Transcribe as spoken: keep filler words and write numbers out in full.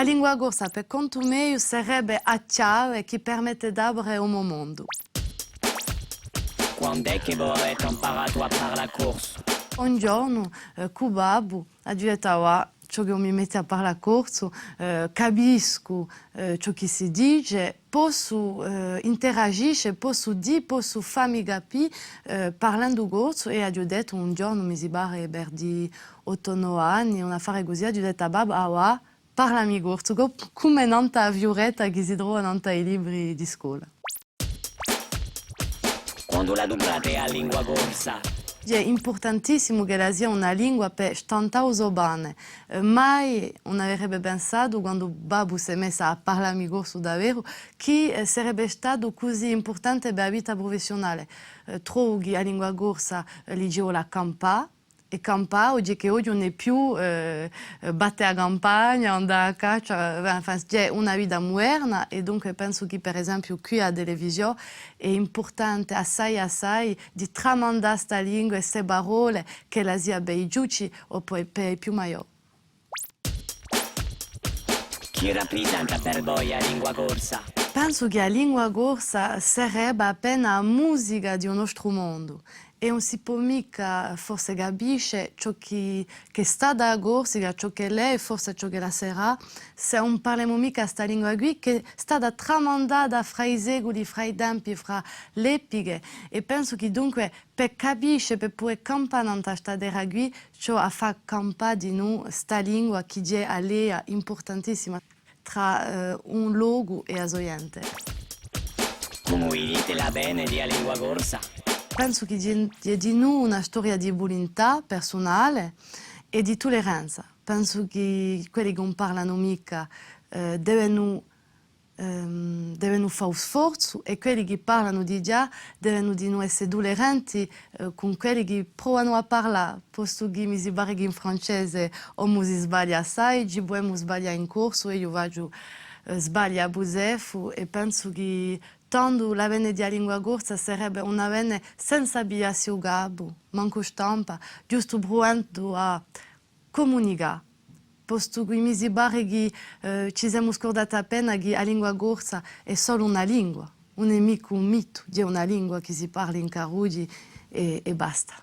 A lingua corsa, per contu meiu, sarebbe a chjave chì permette d'apre u mo mondu. Quand'hè chì vo avete amparatu à parlà corsu? Un ghjornu, eh, cù babbu, aghju dettu: "Ah, và, ciò chì mi metti à parlà corsu, eh, capiscu, eh, ciò chì si dice, possu, eh, interagisce, possu dì, possu fà mi capì, eh, parlendu corsu." È aghju dettu un ghjornu, mi si pare, versu ottu, nove anni, un affare cusì, aghju dettu à babbu: "Ah, và, parlami corsu, co-, cum'è nant'à a fiuretta chì si trova nant'à i libri di scola." Quandu l'aduprate a lingua corsa? Hè impurtantissimu ch'ella sia una lingua per stantà u so pane. Eh, mai ùn averebbe pensatu, quandu babbu s'hè messu à parlami corsu daveru, chì, eh, sarebbe statu cusì impurtante per a vita prufessiunale. Eh, trovu chì a lingua corsa, eh, li ci vole à campà, è campà, oghje chì oghje ùn hè più, eh, eh, batte a campagna, andà à caccia, eh, enfin, hè una vita muderna, è dunque pensu chì, per esempiu, quì à a televisiò hè impurtante assai, assai di tramandà sta lingua è ste parolle, ch'ella sia per i chjuchi o per, per i più maiò. Chì raprisenta per voi a lingua corsa? Pensu chì a lingua corsa sarebbe appena a musica di u nostru mondu. È ùn si pò micca forse capisce ciò chì, chì hè stata a Corsica, ciò ch'ella hè, forse ciò ch'ella serà, s'è ùn parlemu micca sta lingua quì, chì hè stata tramandata fra i seculi, fra i tempi, fra l'epiche. È pensu chì dunque, per capisce, per pudè campà nant'à sta terra quì, ci vole à fà campà dinù sta lingua chì hè a lea impurtantissima trà, eh, un locu è a so ghjente. Cumu vidite l'avvene di a lingua corsa? Pensu chì hè, hè dinù una storia di vulintà persunale è di tulleranza. Pensu chì quelli chì ùn parlanu micca, eh, devenu, ehm, devenu fà u sforzu, è quelli chì parlanu digià devenu dinù esse tulleranti, eh, cun quelli chì provanu à parlà, postu chì mi si pare chì in francese omu si sbaglia assai, ci pudemu sbaglià in corsu, è eiu facciu, eh, sbagli à busefu, è pensu chì tandu l'avvene di a lingua corsa sarebbe un avvene senza pigliassi u capu, mancu stampa, ghjustu pruvendu à cumunicà, postu chì mi si pare chì, eh, ci semu scurdati appena chì a lingua corsa hè solu una lingua, ùn hè micca un mitu, hè una lingua chì si parla in carrughji è, è basta.